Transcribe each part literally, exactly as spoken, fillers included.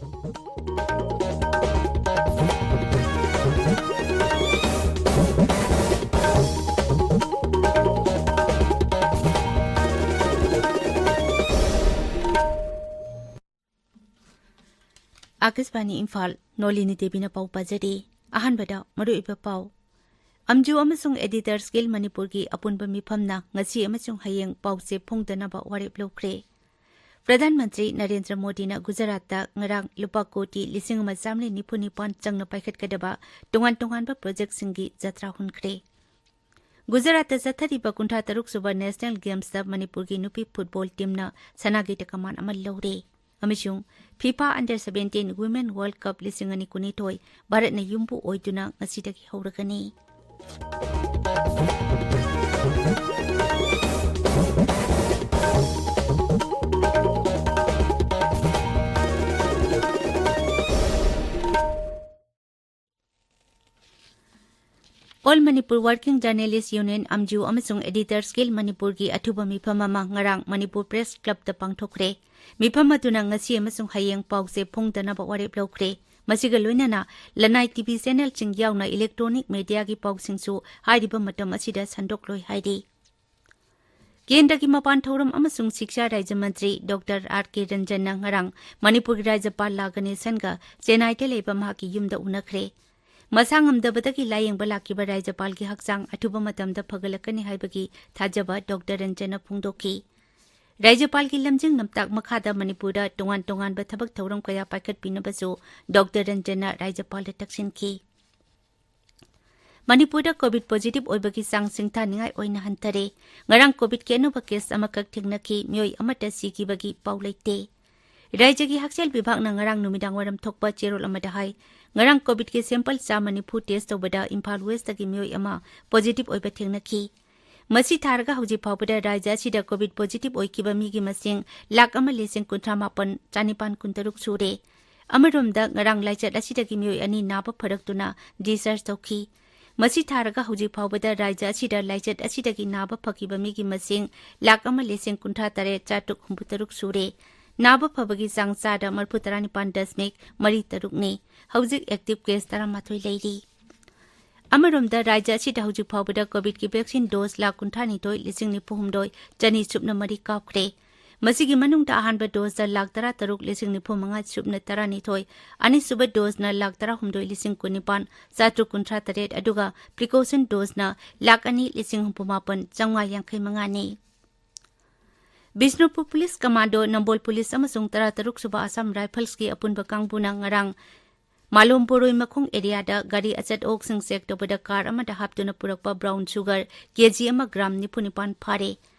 ꯑꯥꯀꯥꯁꯕꯥꯅꯤ ꯏꯝꯐꯥꯜ, ꯅꯣꯂꯤꯅꯤ ꯗꯦꯕꯤꯅ ꯄꯥꯎ ꯄꯥꯖꯔꯤ꯫ ꯑꯍꯥꯟꯕꯗ ꯃꯔꯨꯑꯣꯏꯕ ꯄꯥꯎ꯫ ꯑꯝꯖꯨ ꯑꯃꯁꯨꯡ Editors Guild ꯃꯅꯤꯄꯨꯔꯒꯤ ꯑꯄꯨꯟꯕ ꯃꯤꯐꯝꯅ ꯉꯁꯤ ꯑꯃꯁꯨꯡ ꯍꯌꯦꯡ ꯄꯥꯎꯆꯦ ꯐꯣꯡꯗꯅꯕ ꯋꯥꯔꯦꯞ ꯂꯧꯈ꯭ꯔꯦ꯫ ꯄ꯭ꯔꯙꯥꯟ ꯃꯟꯇ꯭ꯔꯤ ꯅꯔꯦꯟꯗ꯭ꯔ ꯃꯣꯗꯤꯅ ꯒꯨꯖꯔꯥꯠꯇ ꯉꯔꯥꯡ ꯂꯨꯄꯥ ꯀꯣꯇꯤ ꯂꯤꯁꯤꯡ ꯑꯃ ꯆꯥꯃꯔꯤ ꯅꯤꯐꯨ ꯅꯤꯄꯥꯟ ꯆꯪꯅ ꯄꯥꯏꯈꯠꯀꯗꯕ ꯇꯣꯉꯥꯟ ꯇꯣꯉꯥꯟꯕ ꯄ꯭ꯔꯣꯖꯦꯛꯁꯤꯡꯒꯤ ꯖꯇ꯭ꯔꯥ ꯍꯨꯟꯈ꯭ꯔꯦ꯫ ꯒꯨꯖꯔꯥꯠꯇ ꯆꯠꯊꯔꯤꯕ ꯀꯨꯟꯊ꯭ꯔꯥ ꯇꯔꯨꯛ ꯁꯨꯕ National Gamesꯇ ꯃꯅꯤꯄꯨꯔꯒꯤ ꯅꯨꯄꯤ ꯐꯨꯠꯕꯣꯜ ꯇꯤꯝꯅ ꯁꯅꯥꯒꯤ ꯇꯀꯃꯥꯟ ꯑꯃ ꯂꯧꯔꯦ꯫ ꯑꯃꯁꯨꯡ FIFA Under Seventeen Women World Cup ꯂꯤꯁꯤꯡ ꯑꯅꯤ ꯀꯨꯟꯅꯤꯊꯣꯏ ꯚꯥꯔꯠꯅ ꯌꯨꯝꯕꯨ ꯑꯣꯏꯗꯨꯅ ꯉꯁꯤꯗꯒꯤ ꯍꯧꯔꯒꯅꯤ꯫ All Manipur Working Journalist Union, ꯑꯝꯖꯨ, ꯑꯃꯁꯨꯡ Editors Guild ꯃꯅꯤꯄꯨꯔꯒꯤ ꯑꯊꯨꯕ ꯃꯤꯐꯝ ꯑꯃ ꯉꯔꯥꯡ ꯃꯅꯤꯄꯨꯔ ꯄ꯭ꯔꯦꯁ ꯀ꯭ꯂꯕꯇ ꯄꯥꯡꯊꯣꯛꯈ꯭ꯔꯦ꯫ ꯃꯤꯐꯝ ꯑꯗꯨꯅ ꯉꯁꯤ ꯑꯃꯁꯨꯡ ꯍꯌꯦꯡ ꯄꯥꯎꯆꯦ ꯐꯣꯡꯗꯅꯕ ꯋꯥꯔꯦꯞ ꯂꯧꯈ꯭ꯔꯦ꯫ ꯃꯁꯤꯒ ꯂꯣꯏꯅꯅ ꯂꯅꯥꯏ ꯇꯤꯚꯤ ꯆꯦꯅꯦꯜꯁꯤꯡ ꯌꯥꯎꯅ ꯏꯂꯦꯛꯇ꯭ꯔꯣꯅꯤꯛ ꯃꯦꯗꯤꯌꯥꯒꯤ ꯄꯥꯎꯁꯤꯡꯁꯨ ꯍꯥꯏꯔꯤꯕ ꯃꯇꯝ ꯑꯁꯤꯗ ꯁꯟꯗꯣꯛꯂꯣꯏ ꯍꯥꯏꯔꯤ꯫ ꯀꯦꯟꯗ꯭ꯔꯒꯤ ꯃꯄꯥꯟ ꯊꯧꯔꯝ ꯑꯃꯁꯨꯡ ꯁꯤꯛꯁꯥ ꯔꯥꯖ꯭ꯌ ꯃꯟꯇ꯭ꯔꯤ ꯗꯣꯛꯇꯔ ꯑꯥꯔ ꯀꯦ ꯔꯟꯖꯟꯅ ꯉꯔꯥꯡ ꯃꯅꯤꯄꯨꯔꯒꯤ ꯔꯥꯖ꯭ꯌꯄꯥꯜ ꯂꯥ ꯒꯅꯦꯁꯟꯒ ꯆꯦꯟꯅꯥꯏꯗ ꯂꯩꯕ ꯃꯍꯥꯛꯀꯤ ꯌꯨꯝꯗ ꯎꯅꯈ꯭ꯔꯦ꯫ ꯃꯁꯥ ꯉꯝꯗꯕꯗꯒꯤ ꯂꯥꯌꯦꯡꯕ ꯂꯥꯛꯈꯤꯕ ꯔꯥꯖ꯭ꯌꯄꯥꯜꯒꯤ ꯍꯛꯆꯥꯡ ꯑꯊꯨꯕ ꯃꯇꯝꯗ ꯐꯒꯠꯂꯛꯀꯅꯤ ꯍꯥꯏꯕꯒꯤ ꯊꯥꯖꯕ ꯗꯣꯛꯇꯔ ꯔꯟꯖꯟꯅ ꯐꯣꯡꯗꯣꯛꯈꯤ꯫ ꯔꯥꯖ꯭ꯌꯄꯥꯜꯒꯤ ꯂꯝꯖꯤꯡ ꯂꯝꯇꯥꯛ ꯃꯈꯥꯗ ꯃꯅꯤꯄꯨꯔꯗ ꯇꯣꯉꯥꯟ ꯇꯣꯉꯥꯟꯕ ꯊꯕꯛ ꯊꯧꯔꯝ ꯀꯌꯥ ꯄꯥꯏꯈꯠꯄꯤꯅꯕꯁꯨ ꯗꯣꯛꯇꯔ ꯔꯟꯖꯟꯅ ꯔꯥꯖ꯭ꯌꯄꯥꯜꯗ ꯇꯛꯁꯤꯟꯈꯤ꯫ ꯃꯅꯤꯄꯨꯔꯗ ꯀꯣꯚꯤꯗ ꯄꯣꯖꯤꯇꯤꯚ ꯑꯣꯏꯕꯒꯤ ꯆꯥꯡ ꯁꯤꯡꯊꯥꯅꯤꯡꯉꯥꯏ ꯑꯣꯏꯅ ꯍꯟꯊꯔꯦ꯫ ꯉꯔꯥꯡ ꯀꯣꯚꯤꯗꯀꯤ ꯑꯅꯧꯕ ꯀꯦꯁ ꯑꯃꯈꯛ ꯊꯦꯡꯅꯈꯤ, ꯃꯤꯑꯣꯏ ꯑꯃꯠꯇ ꯁꯤꯈꯤꯕꯒꯤ ꯄꯥꯎ ꯂꯩꯇꯦ꯫ ꯔꯥꯖ꯭ꯌꯒꯤ ꯍꯛꯁꯦꯜ ꯚꯤꯚꯥꯒꯅ ꯉꯔꯥꯡ ꯅꯨꯃꯤꯗꯥꯡ ꯋꯥꯏꯔꯝ ꯊꯣꯛꯄ ꯆꯦꯔꯣꯜ ꯑꯃꯗ ꯍꯥꯏ, ꯉꯔꯥꯡ ꯀꯣꯚꯤꯗꯀꯤ ꯁꯦꯝꯄꯜ ꯆꯥꯝꯃ ꯅꯤꯐꯨ ꯇꯦꯁ ꯇꯧꯕꯗ ꯏꯝꯐꯥꯜ ꯋꯦꯁꯇꯒꯤ ꯃꯤꯑꯣꯏ ꯑꯃ ꯄꯣꯖꯤꯇꯤꯚ ꯑꯣꯏꯕ ꯊꯦꯡꯅꯈꯤ꯫ ꯃꯁꯤ ꯊꯥꯔꯒ ꯍꯧꯖꯤꯛ ꯐꯥꯎꯕꯗ ꯔꯥꯖ꯭ꯌ ꯑꯁꯤꯗ ꯀꯣꯚꯤꯗ ꯄꯣꯖꯤꯇꯤꯚ ꯑꯣꯏꯈꯤꯕ ꯃꯤꯒꯤ ꯃꯁꯤꯡ ꯂꯥꯈ ꯑꯃ ꯂꯤꯁꯤꯡ ꯀꯨꯟꯊ꯭ꯔꯥ ꯃꯥꯄꯟ ꯆꯥꯅꯤꯄꯥꯟ ꯀꯨꯟꯇꯔꯨꯛ ꯁꯨꯔꯦ꯫ ꯑꯃꯔꯣꯝꯗ, ꯉꯔꯥꯡ ꯂꯥꯏꯆꯠ ꯑꯁꯤꯗꯒꯤ ꯃꯤꯑꯣꯏ ꯑꯅꯤ ꯅꯥꯕ ꯐꯔꯛꯇꯨꯅ ꯗꯤꯁꯆꯥꯔꯖ ꯇꯧꯈꯤ꯫ ꯃꯁꯤ ꯊꯥꯔꯒ ꯍꯧꯖꯤꯛ ꯐꯥꯎꯕꯗ ꯔꯥꯖ꯭ꯌ ꯑꯁꯤꯗ ꯂꯥꯏꯆꯠ ꯑꯁꯤꯗꯒꯤ ꯅꯥꯕ ꯐꯈꯤꯕ ꯃꯤꯒꯤ ꯃꯁꯤꯡ ꯂꯥꯈ ꯑꯃ ꯂꯤꯁꯤꯡ ꯀꯨꯟꯊ꯭ꯔꯥ ꯇꯔꯦꯠ ꯆꯥꯇ꯭ꯔꯨꯛ ꯍꯨꯝꯐꯨ ꯇꯔꯨꯛ ꯁꯨꯔꯦ꯫ ꯅꯥꯕ ꯐꯕꯒꯤ ꯆꯥꯡ ꯆꯥꯗ ꯃꯔꯤꯐꯨ ꯇꯔꯥꯅꯤꯄꯥꯟ ꯗꯁꯃꯤꯛ ꯃꯔꯤ ꯇꯔꯨꯛꯅꯤ꯫ ꯍꯧꯖꯤꯛ ꯑꯦꯛꯇꯤꯚ ꯀꯦꯁ ꯇꯔꯥꯃꯥꯊꯣꯏ ꯂꯩꯔꯤ꯫ ꯑꯃꯔꯣꯝꯗ, ꯔꯥꯖ꯭ꯌ ꯑꯁꯤꯗ ꯍꯧꯖꯤꯛ ꯐꯥꯎꯕꯗ ꯀꯣꯚꯤꯗꯀꯤ ꯚꯦꯛꯁꯤꯟ ꯗꯣꯁ ꯂꯥꯈ ꯀꯨꯟꯊ꯭ꯔꯥꯅꯤꯊꯣꯏ ꯂꯤꯁꯤꯡ ꯅꯤꯐꯨ ꯍꯨꯝꯗꯣꯏ ꯆꯅꯤ ꯁꯨꯞꯅ ꯃꯔꯤ ꯀꯥꯞꯈ꯭ꯔꯦ꯫ ꯃꯁꯤꯒꯤ ꯃꯅꯨꯡꯗ ꯑꯍꯥꯟꯕ ꯗꯣꯁꯇ ꯂꯥꯈ ꯇꯔꯥꯇꯔꯨꯛ ꯂꯤꯁꯤꯡ ꯅꯤꯐꯨ ꯃꯉꯥ ꯁꯨꯞꯅ ꯇꯔꯥꯅꯤꯊꯣꯏ, ꯑꯅꯤꯁꯨꯕ ꯗꯣꯁꯅ ꯂꯥꯈ ꯇꯔꯥꯍꯨꯝꯗꯣꯏ ꯂꯤꯁꯤꯡ ꯀꯨꯟꯅꯤꯄꯥꯟ ꯆꯥꯇ꯭ꯔꯨꯛ ꯀꯨꯟꯊ꯭ꯔꯥ ꯇꯔꯦꯠ, ꯑꯗꯨꯒ ꯄ꯭ꯔꯤꯀꯣꯁꯟ ꯗꯣꯁꯅ ꯂꯥꯈ ꯑꯅꯤ ꯂꯤꯁꯤꯡ ꯍꯨꯝꯐꯨ ꯃꯥꯄꯟ ꯆꯥꯝꯃꯉꯥ ꯌꯥꯡꯈꯩ ꯃꯉꯥꯅꯤ꯫ ꯕꯤꯁꯅꯨꯄꯨꯔ ꯄꯨꯂꯤꯁ ꯀꯃꯥꯟꯗꯣ ꯅꯝꯕꯣꯜ ꯄꯨꯂꯤꯁ ꯑꯃꯁꯨꯡ ꯇꯔꯥꯇꯔꯨꯛ ꯁꯨꯕ ꯑꯁꯥꯝ ꯔꯥꯏꯐꯜꯁꯀꯤ ꯑꯄꯨꯟꯕ ꯀꯥꯡꯕꯨꯅ ꯉꯔꯥꯡ ꯃꯥꯂꯣꯝ ꯕꯣꯔꯣꯏ ꯃꯈꯣꯡ ꯑꯦꯔꯤꯌꯥꯗ ꯒꯥꯔꯤ ꯑꯆꯠ ꯑꯣꯛꯁꯤꯡ ꯆꯦꯛ ꯇꯧꯕꯗ ꯀꯥꯔ ꯑꯃꯗ ꯍꯥꯞꯇꯨꯅ ꯄꯨꯔꯛꯄ ꯕ꯭ꯔꯥꯎꯟ ꯁꯨꯒꯔ ꯀꯦꯖꯤ ꯑꯃ ꯒ꯭ꯔꯥꯝ ꯅꯤꯐꯨ ꯅꯤꯄꯥꯟ ꯐꯥꯔꯦ꯫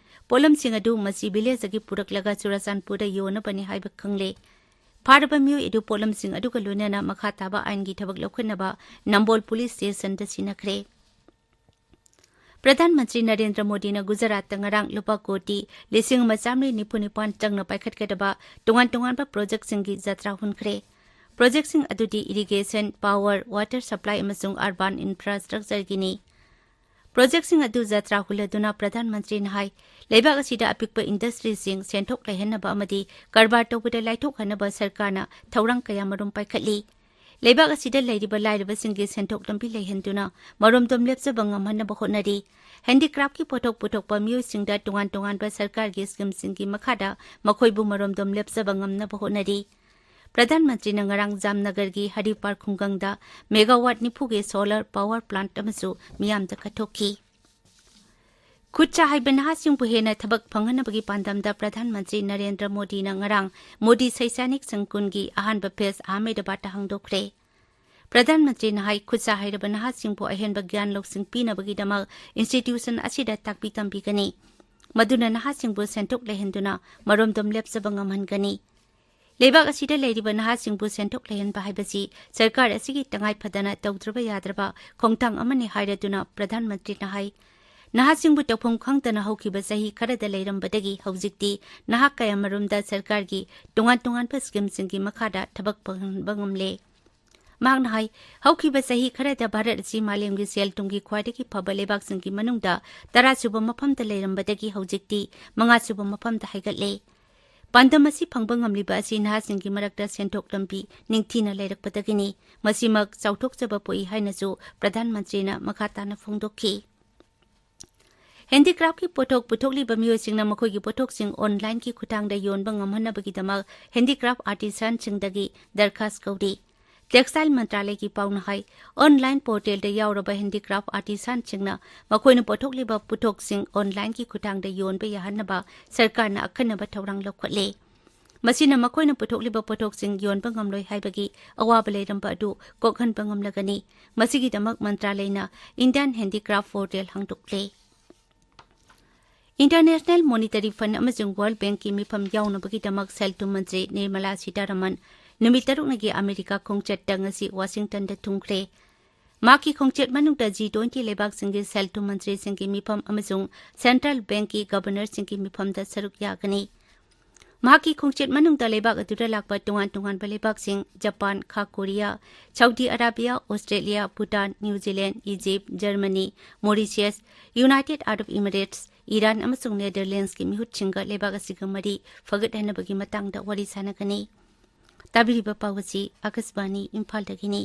ꯄꯣꯠꯂꯝꯁꯤꯡ ꯑꯗꯨ ꯃꯁꯤ ꯚꯤꯂꯦꯖꯇꯒꯤ ꯄꯨꯔꯛꯂꯒ ꯆꯨꯔꯥꯆꯥꯟꯄꯨꯔꯗ ꯌꯣꯟꯅꯕꯅꯤ ꯍꯥꯏꯕ ꯈꯪꯂꯦ꯫ ꯐꯥꯔꯕ ꯃꯤꯑꯣꯏ ꯑꯗꯨ ꯄꯣꯠꯂꯝꯁꯤꯡ ꯑꯗꯨꯒ ꯂꯣꯏꯅꯅ ꯃꯈꯥ ꯇꯥꯕ ꯑꯥꯏꯟꯒꯤ ꯊꯕꯛ ꯂꯧꯈꯠꯅꯕ ꯅꯝꯕꯣꯜ ꯄꯨꯂꯤꯁ ꯁ꯭ꯇꯦꯁꯟꯗ ꯁꯤꯟꯅꯈ꯭ꯔꯦ꯫ ꯄ꯭ꯔꯙꯥꯟ ꯃꯟꯇ꯭ꯔꯤ ꯅꯔꯦꯟꯗ꯭ꯔ ꯃꯣꯗꯤꯅ ꯒꯨꯖꯔꯥꯠꯇ ꯉꯔꯥꯡ ꯂꯨꯄꯥ ꯀꯣꯇꯤ ꯂꯤꯁꯤꯡ ꯑꯃ ꯆꯥꯃꯔꯤ ꯅꯤꯐꯨ ꯅꯤꯄꯥꯟ ꯆꯪꯅ ꯄꯥꯏꯈꯠꯀꯗꯕ ꯇꯣꯉꯥꯟ ꯇꯣꯉꯥꯟꯕ ꯄ꯭ꯔꯣꯖꯦꯛꯁꯤꯡꯒꯤ ꯖꯇ꯭ꯔꯥ ꯍꯨꯟꯈ꯭ꯔꯦ꯫ ꯄ꯭ꯔꯣꯖꯦꯛꯁꯤꯡ ꯑꯗꯨꯗꯤ ꯏꯔꯤꯒꯦꯁꯟ, ꯄꯥꯋꯔ, ꯋꯥꯇꯔ ꯁꯄ꯭ꯂꯥꯏ ꯑꯃꯁꯨꯡ ꯑꯔꯕꯥꯟ ꯏꯟꯐ꯭ꯔꯥꯁ꯭ꯇ꯭ꯔꯛꯆꯔꯒꯤꯅꯤ꯫ ꯄ꯭ꯔꯣꯖꯦꯛꯁꯤꯡ ꯑꯗꯨ ꯖꯇ꯭ꯔꯥ ꯍꯨꯜꯂꯗꯨꯅ ꯄ꯭ꯔꯙꯥꯟ ꯃꯟꯇ꯭ꯔꯤꯅ ꯍꯥꯏ, ꯂꯩꯕꯥꯛ ꯑꯁꯤꯗ ꯑꯄꯤꯛꯄ ꯏꯟꯗꯁꯇ꯭ꯔꯤꯁꯤꯡ ꯁꯦꯟꯊꯣꯛ ꯂꯩꯍꯟꯅꯕ ꯑꯃꯗꯤ ꯀꯔꯕꯥꯔ ꯇꯧꯕꯗ ꯂꯥꯏꯊꯣꯛꯍꯟꯅꯕ ꯁꯔꯀꯥꯔꯅ ꯊꯧꯔꯥꯡ ꯀꯌꯥꯃꯔꯨꯝ ꯄꯥꯏꯈꯠꯂꯤ꯫ ꯂꯩꯕꯥꯛ ꯑꯁꯤꯗ ꯂꯩꯔꯤꯕ ꯂꯥꯏꯔꯕꯁꯤꯡꯒꯤ ꯁꯦꯟꯊꯣꯛ ꯂꯝꯕꯤ ꯂꯩꯍꯟꯗꯨꯅ ꯃꯔꯣꯝꯗꯣꯝ ꯂꯦꯞꯆꯕ ꯉꯝꯍꯟꯅꯕ ꯍꯣꯠꯅꯔꯤ꯫ ꯍꯦꯟꯗꯤꯀ꯭ꯔꯥꯐꯀꯤ ꯄꯣꯠꯊꯣꯛ ꯄꯨꯊꯣꯛꯄ ꯃꯤꯑꯣꯏꯁꯤꯡꯗ ꯇꯣꯉꯥꯟ ꯇꯣꯉꯥꯟꯕ ꯁꯔꯀꯥꯔꯒꯤ ꯁ꯭ꯀꯤꯝꯁꯤꯡꯒꯤ ꯃꯈꯥꯗ ꯃꯈꯣꯏꯕꯨ ꯃꯔꯣꯝꯗꯣꯝ ꯂꯦꯞꯆꯕ ꯉꯝꯅꯕ ꯍꯣꯠꯅꯔꯤ꯫ ꯄ꯭ꯔꯙꯥꯟ ꯃꯟꯇ꯭ꯔꯤꯅ ꯉꯔꯥꯡ ꯖꯥꯝꯅꯒꯔꯒꯤ ꯍꯔꯤꯄꯥꯔ ꯈꯨꯡꯒꯪꯗ ꯃꯦꯒꯥꯋꯥꯠ ꯅꯤꯐꯨꯒꯤ ꯁꯣꯂꯔ ꯄꯥꯋꯔ ꯄ꯭ꯂꯥꯟꯠ ꯑꯃꯁꯨ ꯃꯤꯌꯥꯝꯗ ꯀꯠꯊꯣꯛꯈꯤ꯫ ꯈꯨꯠ ꯁꯥ ꯍꯩꯕ ꯅꯍꯥꯁꯤꯡꯕꯨ ꯍꯦꯟꯅ ꯊꯕꯛ ꯐꯪꯍꯟꯅꯕꯒꯤ ꯄꯥꯟꯗꯝꯗ ꯄ꯭ꯔꯙꯥꯟ ꯃꯟꯇ꯭ꯔꯤ ꯅꯔꯦꯟꯗ꯭ꯔ ꯃꯣꯗꯤꯅ ꯉꯔꯥꯡ ꯃꯣꯗꯤ ꯁꯩꯁꯥꯅꯤꯛ ꯁꯪꯀꯨꯟꯒꯤ ꯑꯍꯥꯟꯕ ꯐꯦꯁ ꯑꯍꯃꯦꯗꯕꯥꯗꯇ ꯍꯥꯡꯗꯣꯛꯈ꯭ꯔꯦ꯫ ꯄ꯭ꯔꯙꯥꯟ ꯃꯟꯇ꯭ꯔꯤꯅ ꯍꯥꯏ, ꯈꯨꯠ ꯁꯥ ꯍꯩꯔꯕ ꯅꯍꯥꯁꯤꯡꯕꯨ ꯑꯍꯦꯟꯕ ꯒ꯭ꯌꯥꯟ ꯂꯧꯁꯤꯡ ꯄꯤꯅꯕꯒꯤꯗꯃꯛ ꯏꯟꯁꯇꯤꯇ꯭ꯌꯨꯁꯟ ꯑꯁꯤꯗ ꯇꯥꯛꯄꯤ ꯇꯝꯕꯤꯒꯅꯤ꯫ ꯃꯗꯨꯅ ꯅꯍꯥꯁꯤꯡꯕꯨ ꯁꯦꯟꯊꯣꯛ ꯂꯩꯍꯟꯗꯨꯅ ꯃꯔꯣꯝꯗꯣꯝ ꯂꯦꯞꯆꯕ ꯉꯝꯍꯟꯒꯅꯤ꯫ ꯂꯩꯕꯥꯛ ꯑꯁꯤꯗ ꯂꯩꯔꯤꯕ ꯅꯍꯥꯁꯤꯡꯕꯨ ꯁꯦꯟꯊꯣꯛ ꯂꯩꯍꯟꯕ ꯍꯥꯏꯕꯁꯤ ꯁꯔꯀꯥꯔ ꯑꯁꯤꯒꯤ ꯇꯉꯥꯏ ꯐꯗꯅ ꯇꯧꯗ꯭ꯔꯕ ꯌꯥꯗ꯭ꯔꯕ ꯈꯣꯡꯊꯥꯡ ꯑꯃꯅꯤ ꯍꯥꯏꯔꯗꯨꯅ ꯄ꯭ꯔꯙꯥꯟ ꯃꯟꯇ꯭ꯔꯤꯅ ꯍꯥꯏ, ꯅꯍꯥꯁꯤꯡꯕꯨ ꯇꯧꯐꯝ ꯈꯪꯗꯅ ꯍꯧꯈꯤꯕ ꯆꯍꯤ ꯈꯔꯗ ꯂꯩꯔꯝꯕꯗꯒꯤ ꯍꯧꯖꯤꯛꯇꯤ ꯅꯍꯥ ꯀꯌꯥꯃꯔꯨꯝꯗ ꯁꯔꯀꯥꯔꯒꯤ ꯇꯣꯉꯥꯟ ꯇꯣꯉꯥꯟꯕ ꯁ꯭ꯀꯤꯝꯁꯤꯡꯒꯤ ꯃꯈꯥꯗ ꯊꯕꯛ ꯐꯪꯍꯟꯕ ꯉꯝꯂꯦ꯫ ꯃꯍꯥꯛꯅ ꯍꯥꯏ, ꯍꯧꯈꯤꯕ ꯆꯍꯤ ꯈꯔꯗ ꯚꯥꯔꯠ ꯑꯁꯤ ꯃꯥꯂꯦꯝꯒꯤ ꯁꯦꯜ ꯊꯨꯝꯒꯤ ꯈ꯭ꯋꯥꯏꯗꯒꯤ ꯐꯕ ꯂꯩꯕꯥꯛꯁꯤꯡꯒꯤ ꯃꯅꯨꯡꯗ ꯇꯔꯥꯁꯨꯕ ꯃꯐꯝꯗ ꯂꯩꯔꯝꯕꯗꯒꯤ ꯍꯧꯖꯤꯛꯇꯤ ꯃꯉꯥꯁꯨꯕ ꯃꯐꯝꯗ ꯍꯥꯏꯒꯠꯂꯦ꯫ ꯄꯥꯟꯗꯝ ꯑꯁꯤ ꯐꯪꯕ ꯉꯝꯂꯤꯕ ꯑꯁꯤ ꯅꯍꯥꯁꯤꯡꯒꯤ ꯃꯔꯛꯇ ꯁꯦꯟꯊꯣꯛ ꯂꯝꯕꯤ ꯅꯤꯡꯊꯤꯅ ꯂꯩꯔꯛꯄꯗꯒꯤꯅꯤ꯫ ꯃꯁꯤꯃꯛ ꯆꯥꯎꯊꯣꯛꯆꯕ ꯄꯣꯛꯏ ꯍꯥꯏꯅꯁꯨ ꯄ꯭ꯔꯙꯥꯟ ꯃꯟꯇ꯭ꯔꯤꯅ ꯃꯈꯥ ꯇꯥꯅ ꯐꯣꯡꯗꯣꯛꯈꯤ꯫ ꯍꯦꯟꯗꯤꯀ꯭ꯔꯥꯐꯀꯤ ꯄꯣꯠꯊꯣꯛ ꯄꯨꯊꯣꯛꯂꯤꯕ ꯃꯤꯑꯣꯏꯁꯤꯡꯅ ꯃꯈꯣꯏꯒꯤ ꯄꯣꯠꯊꯣꯛꯁꯤꯡ ꯑꯣꯟꯂꯥꯏꯟꯒꯤ ꯈꯨꯠꯊꯥꯡꯗ ꯌꯣꯟꯕ ꯉꯝꯍꯟꯅꯕꯒꯤꯗꯃꯛ ꯍꯦꯟꯗꯤꯀ꯭ꯔꯥꯐ ꯑꯥꯔꯇꯤꯁꯥꯟꯁꯤꯡꯗꯒꯤ ꯗꯔꯈꯥꯁ ꯀꯧꯔꯤ꯫ ꯇꯦꯛꯁꯇꯥꯏꯜ ꯃꯟꯇ꯭ꯔꯥꯂꯌꯒꯤ ꯄꯥꯎꯅ ꯍꯥꯏ, ꯑꯣꯟꯂꯥꯏꯟ ꯄꯣꯔꯇꯦꯜꯗ ꯌꯥꯎꯔꯕ ꯍꯦꯟꯗꯤꯀ꯭ꯔꯥꯐ ꯑꯥꯔꯇꯤꯁꯥꯟꯁꯤꯡꯅ ꯃꯈꯣꯏꯅ ꯄꯨꯊꯣꯛꯂꯤꯕ ꯄꯣꯠꯊꯣꯛꯁꯤꯡ ꯑꯣꯟꯂꯥꯏꯟꯒꯤ ꯈꯨꯠꯊꯥꯡꯗ ꯌꯣꯟꯕ ꯌꯥꯍꯟꯅꯕ ꯁꯔꯀꯥꯔꯅ ꯑꯈꯟꯅꯕ ꯊꯧꯔꯥꯡ ꯂꯧꯈꯠꯂꯦ꯫ ꯃꯁꯤꯅ ꯃꯈꯣꯏꯅ ꯄꯨꯊꯣꯛꯂꯤꯕ ꯄꯣꯠꯊꯣꯛꯁꯤꯡ ꯌꯣꯟꯕ ꯉꯝꯂꯣꯏ ꯍꯥꯏꯕꯒꯤ ꯑꯋꯥꯕ ꯂꯩꯔꯝꯕ ꯑꯗꯨ ꯀꯣꯛꯍꯟꯕ ꯉꯝꯂꯒꯅꯤ꯫ ꯃꯁꯤꯒꯤꯗꯃꯛ ꯃꯟꯇ꯭ꯔꯥꯂꯌꯅ ꯏꯟꯗꯤꯌꯥꯟ ꯍꯦꯟꯗꯤꯀ꯭ꯔꯥꯐ ꯄꯣꯔꯇꯦꯜ ꯍꯥꯡꯗꯣꯛꯂꯦ꯫ ꯏꯟꯇꯔꯅꯦꯁꯅꯦꯜ ꯃꯣꯅꯤꯇꯔꯤ ꯐꯟꯗ ꯑꯃꯁꯨꯡ ꯋꯥꯔꯜꯗ ꯕꯦꯡꯛꯀꯤ ꯃꯤꯐꯝ ꯌꯥꯎꯅꯕꯒꯤꯗꯃꯛ ꯁꯦꯜ ꯊꯨꯝ ꯃꯟꯇ꯭ꯔꯤ ꯅꯤꯔꯃꯂꯥ ꯁꯤꯇꯥꯔꯥꯃꯟ ꯅꯨꯃꯤꯠ ꯇꯔꯨꯛꯅꯤꯒꯤ ꯑꯃꯦꯔꯤꯀꯥ ꯈꯣꯡꯆꯠꯇ ꯉꯁꯤ ꯋꯥꯁꯤꯡꯇꯟꯗ ꯊꯨꯡꯈ꯭ꯔꯦ꯫ ꯃꯍꯥꯛꯀꯤ ꯈꯣꯡꯆꯠ ꯃꯅꯨꯡꯗ ꯖꯤ ꯇ꯭ꯋꯦꯟꯇꯤ ꯂꯩꯕꯥꯛꯁꯤꯡꯒꯤ ꯁꯦꯜ ꯊꯨꯝ ꯃꯟꯇ꯭ꯔꯤꯁꯤꯡꯒꯤ ꯃꯤꯐꯝ ꯑꯃꯁꯨꯡ ꯁꯦꯟꯇ꯭ꯔꯦꯜ ꯕꯦꯡꯛꯀꯤ ꯒꯕꯔꯅꯔꯁꯤꯡꯒꯤ ꯃꯤꯐꯝꯗ ꯁꯔꯨꯛ ꯌꯥꯒꯅꯤ꯫ ꯃꯍꯥꯛꯀꯤ ꯈꯣꯡꯆꯠ ꯃꯅꯨꯡꯗ ꯂꯩꯕꯥꯛ ꯑꯗꯨꯗ ꯂꯥꯛꯄ ꯇꯣꯉꯥꯟ ꯇꯣꯉꯥꯟꯕ ꯂꯩꯕꯥꯛꯁꯤꯡ, ꯖꯄꯥꯟ, ꯈꯥ Korea, Saudi Arabia, Australia, Bhutan, New Zealand, Egypt, Germany, Mauritius, United Arab Emirates, Iran ꯑꯃꯁꯨꯡ ꯅꯦꯗꯔꯂꯦꯟꯗꯁꯀꯤ ꯃꯤꯍꯨꯠꯁꯤꯡꯒ ꯂꯩꯕꯥꯛ ꯑꯁꯤꯒ ꯃꯔꯤ ꯐꯒꯠꯍꯟꯅꯕꯒꯤ ꯃꯇꯥꯡꯗ ꯋꯥꯔꯤ ꯁꯥꯟꯅꯒꯅꯤ꯫ ꯇꯥꯕꯤꯔꯤꯕ ꯄꯥꯎ ꯑꯁꯤ ꯑꯥꯀꯥꯁꯕꯥꯅꯤ ꯏꯝꯐꯥꯜꯗꯒꯤꯅꯤ꯫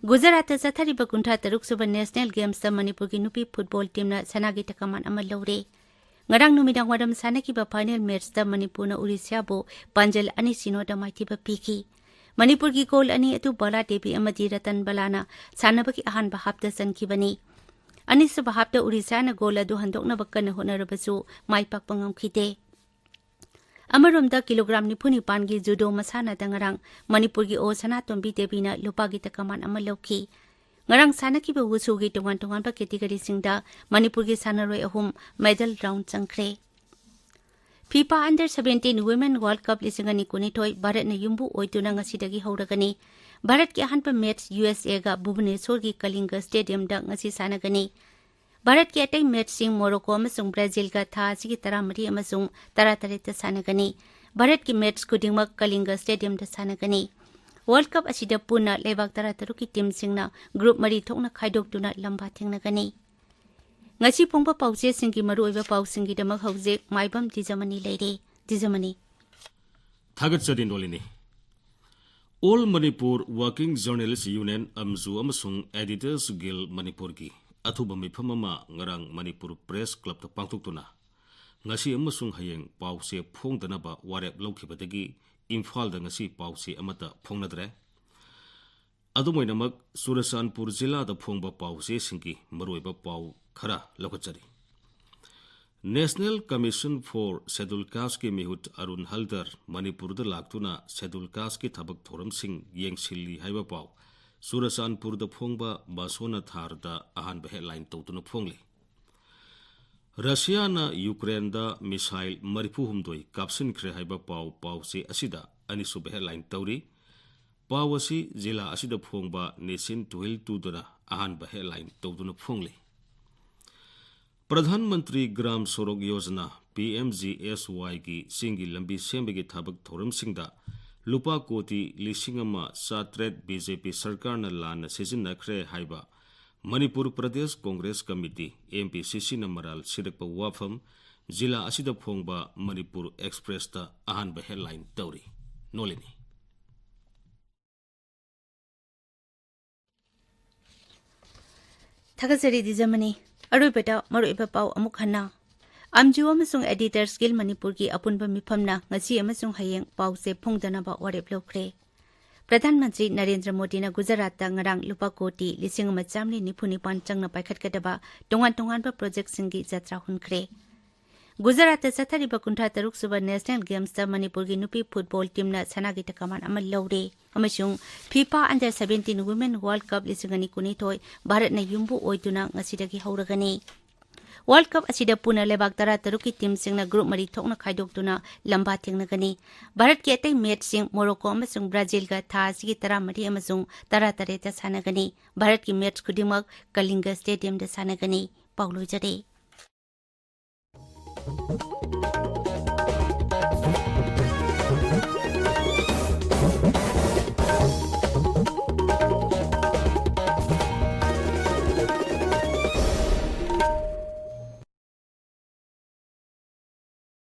ꯒꯨꯖꯔꯥꯠꯇ ꯆꯠꯊꯔꯤꯕ ꯀꯨꯟꯊ꯭ꯔꯥ ꯇꯔꯨꯛ ꯁꯨꯕ ꯅꯦꯁꯅꯦꯜ ꯒꯦꯝꯁꯇ ꯃꯅꯤꯄꯨꯔꯒꯤ ꯅꯨꯄꯤ ꯐꯨꯠꯕꯣꯜ ꯇꯤꯝꯅ ꯁꯅꯥꯒꯤ ꯇꯀꯃꯥꯟ ꯑꯃ ꯂꯧꯔꯦ꯫ ꯉꯔꯥꯡ ꯅꯨꯃꯤꯗꯥꯡ ꯋꯥꯏꯔꯝ ꯁꯥꯟꯅꯈꯤꯕ ꯐꯥꯏꯅꯦꯜ ꯃꯦꯠꯆꯇ ꯃꯅꯤꯄꯨꯔꯅ ꯎꯔꯤꯁ꯭ꯌꯥꯕꯨ ꯄꯥꯟꯖꯜ ꯑꯅꯤ ꯁꯤꯅꯣꯗ ꯃꯥꯏꯊꯤꯕ ꯄꯤꯈꯤ꯫ ꯃꯅꯤꯄꯨꯔꯒꯤ ꯒꯣꯜ ꯑꯅꯤ ꯑꯗꯨ ꯕꯥꯂꯥ ꯗꯦꯕꯤ ꯑꯃꯗꯤ ꯔꯇꯟ ꯕꯂꯥꯅ ꯁꯥꯟꯅꯕꯒꯤ ꯑꯍꯥꯟꯕ ꯍꯥꯞꯇ ꯆꯟꯈꯤꯕꯅꯤ꯫ ꯑꯅꯤꯁꯨꯕ ꯍꯥꯞꯇ ꯎꯔꯤꯁ꯭ꯌꯥꯅ ꯒꯣꯜ ꯑꯗꯨ ꯍꯟꯗꯣꯛꯅꯕ ꯀꯟꯅ ꯍꯣꯠꯅꯔꯕꯁꯨ ꯃꯥꯏ ꯄꯥꯛꯄ ꯉꯝꯈꯤꯗꯦ꯫ ꯑꯃꯔꯣꯝꯗ ꯀꯤꯂꯣꯒ꯭ꯔꯥꯝ ꯅꯤꯐꯨ ꯅꯤꯄꯥꯟꯒꯤ ꯖꯨꯗꯣ ꯃꯁꯥꯟꯅꯗ ꯉꯔꯥꯡ ꯃꯅꯤꯄꯨꯔꯒꯤ ꯑꯣ ꯁꯅꯥꯇꯣꯝꯕꯤ ꯗꯦꯕꯤꯅ ꯂꯨꯄꯥꯒꯤ ꯇꯀꯃꯥꯟ ꯑꯃ ꯂꯧꯈꯤ꯫ ꯉꯔꯥꯡ ꯁꯥꯟꯅꯈꯤꯕ ꯋꯨꯁꯨꯒꯤ ꯇꯣꯉꯥꯟ ꯇꯣꯉꯥꯟꯕ ꯀꯦꯇꯤꯒꯣꯔꯤꯁꯤꯡꯗ ꯃꯅꯤꯄꯨꯔꯒꯤ ꯁꯥꯟꯅꯔꯣꯏ ꯑꯍꯨꯝ ꯃꯦꯗꯜ ꯔꯥꯎꯟ ꯆꯪꯈ꯭ꯔꯦ꯫ FIFA under seventeen women world cup ꯂꯤꯁꯤꯡ ꯑꯅꯤ ꯀꯨꯟꯅꯤꯊꯣꯏ ꯚꯥꯔꯠꯅ ꯌꯨꯝꯕꯨ ꯑꯣꯏꯗꯨꯅ ꯉꯁꯤꯗꯒꯤ ꯍꯧꯔꯒꯅꯤ꯫ ꯚꯥꯔꯠꯀꯤ ꯑꯍꯥꯟꯕ ꯃꯦꯠꯆ ꯌꯨ ꯑꯦꯁ ꯑꯦꯒ ꯚꯨꯕꯅꯦꯁꯣꯔꯒꯤ ꯀꯂꯤꯡꯒ ꯁ꯭ꯇꯦꯗꯤꯌꯝꯗ ꯉꯁꯤ ꯁꯥꯟꯅꯒꯅꯤ꯫ ꯚꯥꯔꯠꯀꯤ ꯑꯇꯩ ꯃꯦꯠꯆꯁꯤꯡ ꯃꯣꯔꯣꯀꯣ ꯑꯃꯁꯨꯡ ꯕ꯭ꯔꯥꯖꯤꯜꯒ ꯊꯥ ꯑꯁꯤꯒꯤ ꯇꯔꯥꯃꯔꯤ ꯑꯃꯁꯨꯡ ꯇꯔꯥꯇꯔꯦꯠꯇ ꯁꯥꯟꯅꯒꯅꯤ꯫ ꯚꯥꯔꯠꯀꯤ ꯃꯦꯠꯆ ꯈꯨꯗꯤꯡꯃꯛ ꯀꯂꯤꯡꯒ ꯁ꯭ꯇꯦꯗꯤꯌꯝꯗ ꯁꯥꯟꯅꯒꯅꯤ꯫ ꯋꯥꯔꯜꯗ ꯀꯞ ꯑꯁꯤꯗ ꯄꯨꯟꯅ ꯂꯩꯕꯥꯛ ꯇꯔꯥꯇꯔꯨꯛꯀꯤ ꯇꯤꯝꯁꯤꯡꯅ ꯒ꯭ꯔꯨꯞ ꯃꯔꯤ ꯊꯣꯛꯅ ꯈꯥꯏꯗꯣꯛꯇꯨꯅ ꯂꯝꯕꯥ ꯊꯦꯡꯅꯒꯅꯤ꯫ ꯉꯁꯤ ꯐꯣꯡꯕ ꯄꯥꯎꯆꯦꯁꯤꯡꯒꯤ ꯃꯔꯨꯑꯣꯏꯕ ꯄꯥꯎꯁꯤꯡꯒꯤꯗꯃꯛ ꯍꯧꯖꯤꯛ ꯃꯥꯏꯕꯝ ꯗꯤꯖꯃꯅꯤ ꯂꯩꯔꯦ꯫ ꯇꯤꯖꯃꯅꯤ꯫ ꯊꯥꯒꯠꯆꯔꯤ Nolini. All Manipur Working Journalist Union, ꯑꯝꯖꯨ, ꯑꯃꯁꯨꯡ Editors Guild ꯃꯅꯤꯄꯨꯔꯒꯤ ꯑꯊꯨꯕ ꯃꯤꯐꯝ ꯑꯃ ꯉꯔꯥꯡ ꯃꯅꯤꯄꯨꯔ ꯄ꯭ꯔꯦꯁ ꯀ꯭ꯂꯕꯇ ꯄꯥꯡꯊꯣꯛꯇꯨꯅ ꯉꯁꯤ ꯑꯃꯁꯨꯡ ꯍꯌꯦꯡ ꯄꯥꯎꯆꯦ ꯐꯣꯡꯗꯅꯕ ꯋꯥꯔꯦꯞ ꯂꯧꯈꯤꯕꯗꯒꯤ ꯏꯝꯐꯥꯜꯗ ꯉꯁꯤ ꯄꯥꯎꯆꯦ ꯑꯃꯠꯇ ꯐꯣꯡꯅꯗ꯭ꯔꯦ꯫ ꯑꯗꯨꯝ ꯑꯣꯏꯅꯃꯛ, ꯆꯨꯔꯆꯥꯟꯄꯨꯔ ꯖꯤꯂꯥꯗ ꯐꯣꯡꯕ ꯄꯥꯎꯆꯦꯁꯤꯡꯒꯤ ꯃꯔꯨꯑꯣꯏꯕ ꯄꯥꯎ ꯈꯔ ꯂꯧꯈꯠꯆꯔꯤ꯫ National Commission for Scheduled Casteꯀꯤ ꯃꯤꯍꯨꯠ ꯑꯔꯨꯟ ꯍꯜꯗꯔ ꯃꯅꯤꯄꯨꯔꯗ ꯂꯥꯛꯇꯨꯅ Scheduled Casteꯀꯤ ꯊꯕꯛ ꯊꯧꯔꯝꯁꯤꯡ ꯌꯦꯡꯁꯤꯜꯂꯤ ꯍꯥꯏꯕ ꯄꯥꯎ ꯆꯨꯔꯆꯥꯟꯄꯨꯔꯗ ꯐꯣꯡꯕ ꯃꯁꯣꯅꯥꯊꯥꯔꯗ ꯑꯍꯥꯟꯕ ꯍꯦꯗꯂꯥꯏꯟ ꯇꯧꯗꯨꯅ ꯐꯣꯡꯂꯤ꯫ ꯔꯁꯤꯌꯥꯅ ꯌꯨꯀ꯭ꯔꯦꯟꯗ ꯃꯤꯁꯥꯏꯜ ꯃꯔꯤꯐꯨ ꯍꯨꯝꯗꯣꯏ ꯀꯥꯞꯁꯤꯟꯈ꯭ꯔꯦ ꯍꯥꯏꯕ ꯄꯥꯎ ꯄꯥꯎꯆꯦ ꯑꯁꯤꯗ ꯑꯅꯤꯁꯨꯕ ꯍꯦꯗꯂꯥꯏꯟ ꯇꯧꯔꯤ꯫ ꯄꯥꯎ ꯑꯁꯤ ꯖꯤꯂꯥ ꯑꯁꯤꯗ ꯐꯣꯡꯕ ꯅꯦꯁꯤꯟ ꯇꯨꯍꯤꯜ ꯇꯨꯗꯨꯅ ꯑꯍꯥꯟꯕ ꯍꯦꯗꯂꯥꯏꯟ ꯇꯧꯗꯨꯅ ꯐꯣꯡꯂꯤ꯫ ꯄ꯭ꯔꯙꯥꯟ ꯃꯟꯇ꯭ꯔꯤ ꯒ꯭ꯔꯥꯝ ꯁꯣꯔꯣꯛ ꯌꯣꯖꯅꯥ, ꯄꯤ ꯑꯦꯝ ꯖꯤ ꯑꯦꯁ ꯋꯥꯏꯒꯤ ꯆꯤꯡꯒꯤ ꯂꯝꯕꯤ ꯁꯦꯝꯕꯒꯤ ꯊꯕꯛ ꯊꯧꯔꯝꯁꯤꯡꯗ ꯂꯨꯄꯥ ꯀꯣꯇꯤ ꯂꯤꯁꯤꯡ ꯑꯃ ꯆꯥꯇ꯭ꯔꯦꯠ ꯕꯤ ꯖꯦ ꯄꯤ ꯁꯔꯀꯥꯔꯅ ꯂꯥꯟꯅ ꯁꯤꯖꯤꯟꯅꯈ꯭ꯔꯦ ꯍꯥꯏꯕ Manipur Pradesh Congress committee, M P ꯁꯤ ꯁꯤꯅ ꯃꯔꯥꯜ ꯁꯤꯔꯛꯄ ꯋꯥꯐꯝ ꯖꯤꯂꯥ ꯑꯁꯤꯗ ꯐꯣꯡꯕ ꯃꯅꯤꯄꯨꯔ ꯑꯦꯛꯁꯄ꯭ꯔꯦꯁꯇ ꯑꯍꯥꯟꯕ ꯍꯦꯗꯂꯥꯏꯟ ꯇꯧꯔꯤ꯫ ꯅꯣꯂꯤꯅꯤ꯫ ꯊꯥꯒꯠꯆꯔꯤ ꯗꯤꯖꯃꯅꯤ꯫ ꯑꯔꯣꯏꯕꯗ ꯃꯔꯨꯑꯣꯏꯕ ꯄꯥꯎ ꯑꯃꯨꯛ ꯍꯟꯅ꯫ ꯑꯝꯖꯨ ꯑꯃꯁꯨꯡ Editors Guild ꯃꯅꯤꯄꯨꯔꯒꯤ ꯑꯄꯨꯟꯕ ꯃꯤꯐꯝꯅ ꯉꯁꯤ ꯑꯃꯁꯨꯡ ꯍꯌꯦꯡ ꯄꯥꯎꯆꯦ ꯐꯣꯡꯗꯅꯕ ꯋꯥꯔꯦꯞ ꯂꯧꯈ꯭ꯔꯦ꯫ ꯄ꯭ꯔꯙꯥꯟ ꯃꯟꯇ꯭ꯔꯤ ꯅꯔꯦꯟꯗ꯭ꯔ ꯃꯣꯗꯤꯅ ꯒꯨꯖꯔꯥꯠꯇ ꯉꯔꯥꯡ ꯂꯨꯄꯥ ꯀꯣꯇꯤ ꯂꯤꯁꯤꯡ ꯑꯃ ꯆꯥꯃꯔꯤ ꯅꯤꯐꯨ ꯅꯤꯄꯥꯟ ꯆꯪꯅ ꯄꯥꯏꯈꯠꯀꯗꯕ ꯇꯣꯉꯥꯟ ꯇꯣꯉꯥꯟꯕ ꯄ꯭ꯔꯣꯖꯦꯛꯁꯤꯡꯒꯤ ꯖꯇ꯭ꯔꯥ ꯍꯨꯟꯈ꯭ꯔꯦ꯫ ꯒꯨꯖꯔꯥꯠꯇ ꯆꯠꯊꯔꯤꯕ ꯀꯨꯟꯊ꯭ꯔꯥ ꯇꯔꯨꯛ ꯁꯨꯕ ꯅꯦꯁꯅꯦꯜ ꯒꯦꯝꯁꯇ ꯃꯅꯤꯄꯨꯔꯒꯤ ꯅꯨꯄꯤ ꯐꯨꯠꯕꯣꯜ ꯇꯤꯝꯅ ꯁꯅꯥꯒꯤ ꯇꯀꯃꯥꯟ ꯑꯃ ꯂꯧꯔꯦ ꯑꯃꯁꯨꯡ FIFA under seventeen women world cup ꯂꯤꯁꯤꯡ ꯑꯅꯤ ꯀꯨꯟꯅꯤꯊꯣꯏ ꯚꯥꯔꯠꯅ ꯌꯨꯝꯕꯨ ꯑꯣꯏꯗꯨꯅ ꯉꯁꯤꯗꯒꯤ ꯍꯧꯔꯒꯅꯤ꯫ ꯋꯥꯔꯜꯗ ꯀꯞ ꯑꯁꯤꯗ ꯄꯨꯟꯅ ꯂꯩꯕꯥꯛ ꯇꯔꯥ ꯇꯔꯨꯛꯀꯤ ꯇꯤꯝꯁꯤꯡꯅ ꯒ꯭ꯔꯨꯞ ꯃꯔꯤ ꯊꯣꯛꯅ ꯈꯥꯏꯗꯣꯛꯇꯨꯅ ꯂꯝꯕꯥ ꯊꯦꯡꯅꯒꯅꯤ꯫ ꯚꯥꯔꯠꯀꯤ ꯑꯇꯩ ꯃꯦꯠꯁꯁꯤꯡ ꯃꯣꯔꯣꯀꯣ ꯑꯃꯁꯨꯡ ꯕ꯭ꯔꯥꯖꯤꯜꯒ ꯊꯥ ꯑꯁꯤꯒꯤ ꯇꯔꯥꯃꯔꯤ ꯑꯃꯁꯨꯡ ꯇꯔꯥꯇꯔꯦꯠꯇ ꯁꯥꯟꯅꯒꯅꯤ꯫ ꯚꯥꯔꯠꯀꯤ ꯃꯦꯠꯁ ꯈꯨꯗꯤꯡꯃꯛ ꯀꯂꯤꯡꯒ ꯁ꯭ꯇꯦꯗꯤꯌꯝꯗ ꯁꯥꯟꯅꯒꯅꯤ꯫ ꯄꯥꯎ ꯂꯣꯏꯖꯔꯦ꯫